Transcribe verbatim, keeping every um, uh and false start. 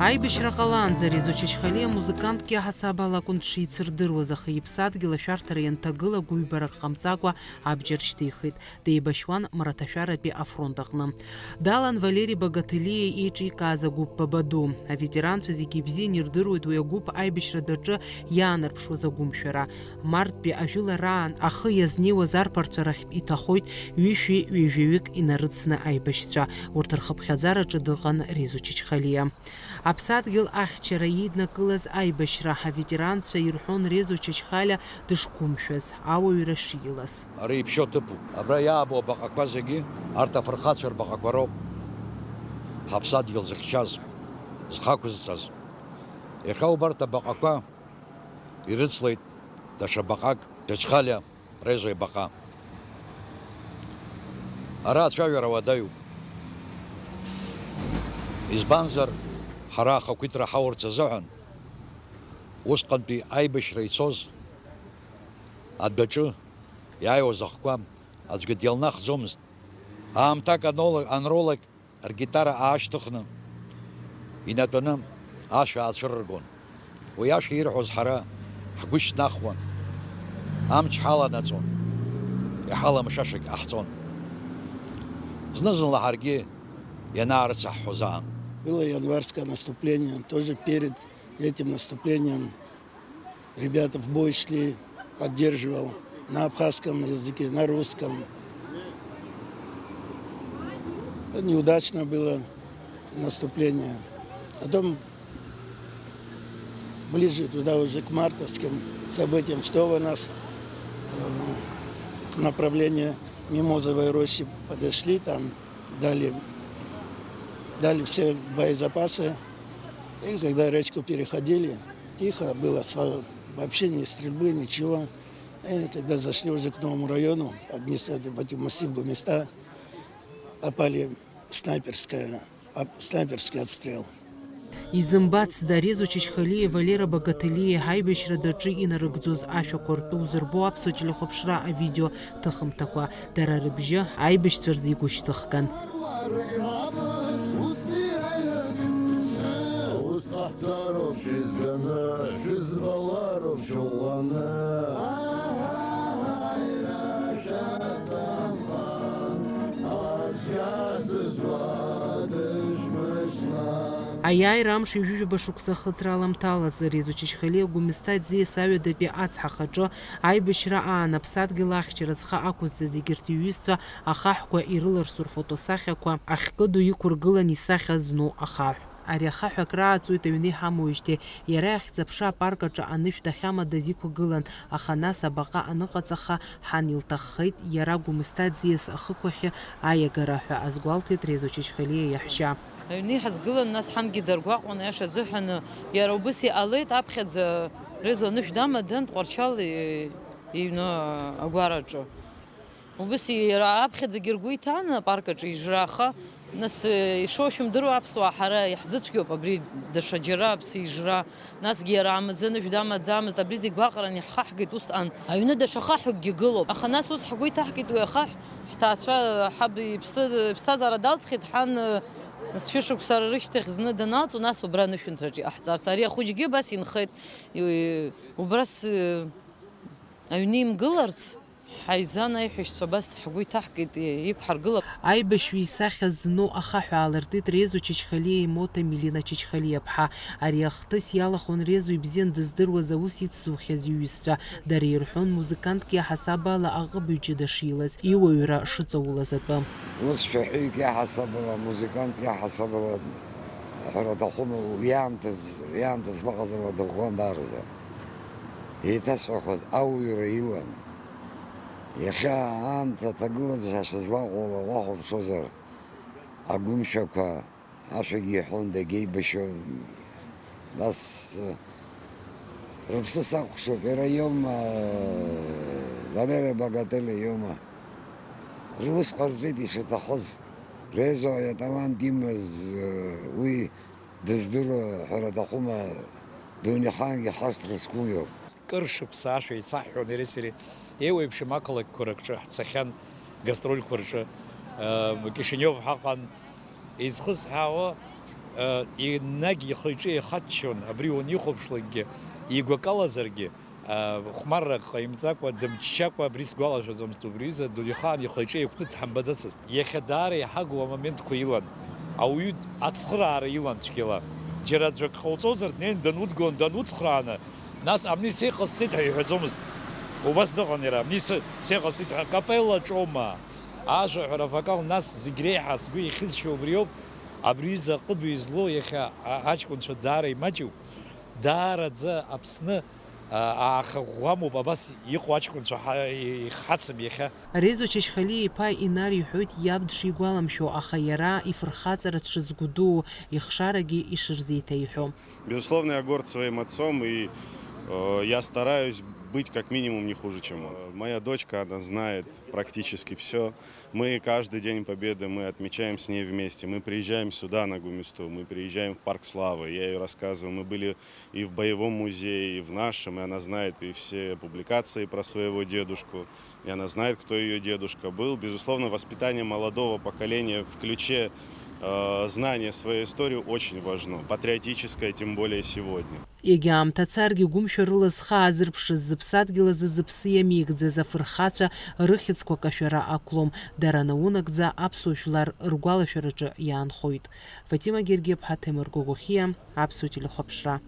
Аибашьра ҟалаанӡа Резо Чачхалиа музыкантк иаҳасаб ала акәын дшицырдыруаз, аха иԥсадгьыл ашәарҭара ианҭагыла, гәыҩбарак ҟамҵакәа абџьар шьҭихит. Деибашьуан Мраҭашәаратәи афронт аҟны. Далан Валери Багателиа еиҿикааз агәыԥ Бабаду. Аветеранцәа зегьы ибзиан ирдыруеит уи агәыԥ аибашьратә аҿы иаанарԥшуаз агәымшәара. Марттәи ажәылараан ахы иазнеиуаз арԥарцәа рахьтә иҭахоит ҩышәи ҩажәаҩык инарыцны аибашьцәа. Урҭ рхыԥхьаӡараҿы дыҟан Резо Чачхалиа. Аԥсадгьыл ахьчара еиднакылаз аибашьра, аветеранцәа ирҳәон Резо Чачхалиа дышқәымшәаз, ауаҩра шилаз. Ара иԥшьоу ҭыԥуп. Абра иаабо абаҟақәа зегьы, арҭ афырхацәа рбаҟақәа роуп ҳаԥсадгьыл зыхьчаз, зхақәызҵаз. Иахьа убарҭ абаҟақәа ирыцлеит даҽа баҟак, Чачхалиа Резо ибаҟа. Ара ацәажәара уадаҩуп. Избанзар, ҳара ахақәиҭра ҳаурц азыҳәан, усҟантәи аибашьра ицоз адәаҿы иааиуаз ахқәа аӡәгьы дилнахӡомызт. Аамҭак анолак, анролак, ргитара аашьҭыхны, инатәаны ашә аацәырыргон. Уи ашәа ирҳәоз ҳара ҳгәы шьҭнахуан, амч ҳаланаҵон, иҳаламшашагь ҟаҳҵон. Зны-зынла ҳаргьы ианаарыцаҳҳоз аан. Было январское наступление, тоже перед этим наступлением ребята в бой шли, поддерживал на абхазском языке, на русском. Неудачно было наступление. Потом ближе туда уже к мартовским событиям снова нас, э, к направлению Мимозовой рощи подошли, там дали, дали все боезапасы. И когда речку переходили, тихо было, сва-, вообще ни стрельбы, ничего. И тогда зашли уже к новому району, административ-, в эти массив Гумиста, попали в снайперское, об-, снайперский обстрел. Изымбацда, Резо Чачхалиеи Валера Багателиеи ҳаибашьратә аҿы инарыгӡоз ашәақәа ртәы узырбо аԥсуа телехәаԥшра авидео ҭыхымҭақәа, дара рыбжьы аибашьцәа рзы игәышьҭыхган. Ус ҟаҳҵароуп шәызганы, шәызбалароуп шәыӷәӷәаны. Аиааира амш ҩажәижәаба шықәса ахыҵра аламҭалаз, Резо Чачхалиа Гәымсҭа аӡиас аҩадатәи ацҳахаҿы аибашьра аан аԥсадгьыл ахьчара зхы ақәызҵаз егьырҭ иҩызцәа ахаҳәқәа ирыларсу рфотосахьақәа ахькыду иқәыргылан исахьа зну ахаҳә. Ари ахаҳә акрааҵуеит аҩны иҳамоуижьҭеи. Иара иахьӡ-аԥша апарк аҿы анышә дахьамадаз иқәгылан, аха нас абаҟа аныҟаҵаха, ҳан илҭаххеит иара Гәымсҭа аӡиас ахықәахьы аиагара ҳәа азгәалҭеит Резо Чачхалиа иаҳәшьа. Аҩны иҳазгылан, нас ҳангьы даргәаҟуан, аиаша азыҳәан, иара убыс иҟалеит, аԥхьаӡа Резо анышә дамадан, Тҟәарчал, э, иҩны агәараҿы. Убыс иара аԥхьаӡагьы ргәы иҭан апарк аҿы ижра, аха, нас, э, ишоу шәымдыруа, аԥсуаа ҳара иаҳзыцәгьоуп, абри даҽа џьара аԥсы ижра, насгьы иара амаӡа анышә дамаӡамызт, абри зегь гәаҟран иаҳхаҳгеит усҟан. Аҩны даҽа хаҳәыкгьы гылоуп, аха нас ус ҳгәы иҭаҳкит уи ахаҳә, ҳҭаацәа ҳаб иԥсҭа-, иԥсҭазаара далҵхьеит, ҳан, э, нас шәышықәса рышьҭахь зны даналҵ, нас убра анышәынҭраҿы иҟаҳҵарц. Ари ахәыҷгьы абас инхеит, и-, убра с-, аҩны имгыларц. Ҳаизан аиҳәшьцәа абас ҳгәы иҭаҳкит, иқәҳаргылап. Аибашьҩы исахьа зну ахаҳә аалыртит Резо Чачхалиа имоҭа Милина Чачхалиа-ԥҳа. Ари ахҭыс иалахәын Резо ибзиан дыздыруаз аус ицзухьаз иҩызцәа. Дара ирҳәон, музыкантк иаҳасаб ала аҟыбаҩ ҷыда шилаз, иуаҩра шыҵаулаз атәы. Ус шәаҳәаҩык иаҳасаб ала, музыкантк иаҳасаб ала ҳәара аҭахума, уи иаамҭаз, иаамҭаз лаҟазаала дыӷәӷәан даараӡа. Еиҭасҳәахуеит, ауаҩра илан. Иахьа аамҭа аҭагылазаашьа злаҟоу ала уахәаԥшуазар, агәымшәақәа ашәагьы иҳәон, дагьеибашьуан. Нас, э, рыԥсы сакәхшоуп, иара иоума, Валера Багателиа иоума? Рус ҟарҵеит ишаҭахыз. Резо аталант имаз, э, уи дыздыруа ҳәара аҭахума, дунеихаангьы ҳашҭра зқәу иоуп. Кыр шықәса ашәа еицаҳҳәон иареи сареи. Еиуеиԥшым ақалақьқәа рҿы ҳцахьан, гастрольқәа рҿы. Э, Кишинев ҳаҟан. Изхысҳәаауа, Енагь ихы-иҿы еихаччон, абри уанихәаԥшлакгьы, игәакалазаргьы, хәмаррак ҟаимҵакәа, дымччакәа, абри сгәалашәаӡомызт, убри ҩыза дунеихаан ихы-иҿы еиқәтәы дҳамбаӡацызт. Иахьа даара иҳагу амоментқәа илан, ауаҩы ацхыраара илан цәгьала. Џьара аӡәы акы ҟауҵозар, днеин данудгылон, дануцхрааны, нас, абни сеиҟасҵеит ҳәа иҳәаӡомызт. Убас дыҟан иара, абни сеиҟасҵеит ҳәа, акапеллаҿоума, ажәаҳәара, авокал, нас зегь реиҳа сгәы иахьызшьо убриоуп, абри ҩыза аҟыбаҩ злоу иахьа аҷкәынцәа даара имаҷуп. Даараӡа Аԥсны ааха ӷәӷәамоуп, абас иҟоу аҷкәынцәа ихҳацым иахьа. Резо Чачхалиа-иԥа Инар иҳәоит иаб дшигәаламшәо, аха иара ифырхаҵара дшызгәдуу, ихшарагьы ишырзеиҭеиҳәо. Безусловно, я горд своим отцом, и э, я стараюсь быть как минимум не хуже, чем он. Моя дочка, она знает практически все. Мы каждый День Победы мы отмечаем с ней вместе. Мы приезжаем сюда, на Гумисту, мы приезжаем в Парк Славы. Я ей рассказываю, мы были и в Боевом музее, и в нашем, и она знает и все публикации про своего дедушку, и она знает, кто ее дедушка был. Безусловно, воспитание молодого поколения в ключе э, знание своей истории очень важно, патриотическое, тем более сегодня. Егьа аамҭа царгьы, гәымшәарыла зхы аазырԥшыз, зыԥсадгьыл азы зыԥсы иамеигӡаз афырхацәа рыхьӡқәа кашәара ақәлом, дара наунагӡа аԥсуа жәлар ргәалашәараҿы иаанхоит. Фатима Гергиаԥҳа, Ҭемыр Гогохиа, Аԥсуа телехәаԥшра.